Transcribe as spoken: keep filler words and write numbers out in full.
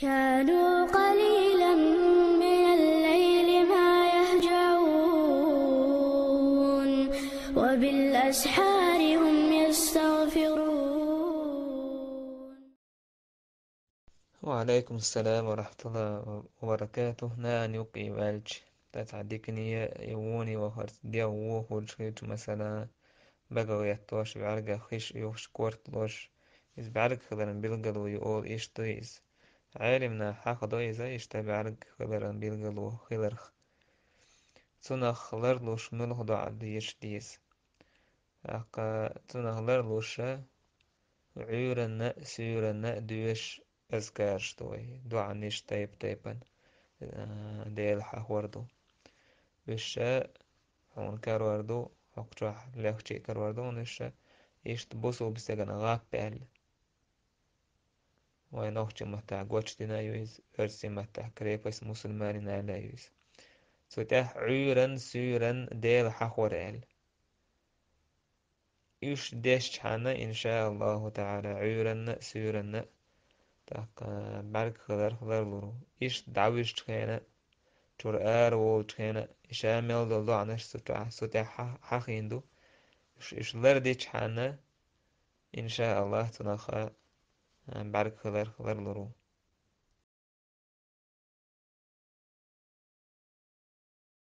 كانوا قليلا من الليل ما يهجعون، وبالأسحار هم يستغفرون. وعليكم السلام ورحمة الله وبركاته. Нана юкъе ваьлча, тӀаккха дикане а, е воне вахарца дегӀ вон хулаш хилча, масала, бага гӀеттош, бӀаргах хиш юхаш, корта луш, иза бӀаргахиларан билгало ю олу, иштта ду иза. Ӏелимнаха хьахадо иза иштта бӀаргахиларан билгало хиларх. Цунах ларлуш муьлха доӀа дезаш деза? ТӀаккха цунах ларлуша Ӏуьйранна а, суьйранна а доьшуш азкараш ду вай, доӀанаш тайп-тайпана, а, Дела хьахор ду. Уьш ша хьуна карор ду, хӀокху чохь легче а карор ду хьуна уьш ша, иштта бусулба стеган гӀап аьлла. Вайн нохчийн маттахь гочдина а ю иза, оьрсийн маттахь крепость мусульманина аьлла а ю иза. Цу тӀехь Ӏуьйранна, суьйранна Дела хьахор аьлла. Уьш дешчхьана, иншааллаху таӀала, Ӏуьйранна а, суьйранна а, тӀаккха бӀаьрг хиларх ларлур ву. Иштта дӀавуьжучу хенахь а, чуьра ара волучу хенахь а, и ша мел долу доӀанаш цу чохь, цу тӀехь хьа-, хьахийна ду. Уьш, уьш лардичхьана, иншааллах, цунах а, а, бӀаьрг хиларх ларлур ву.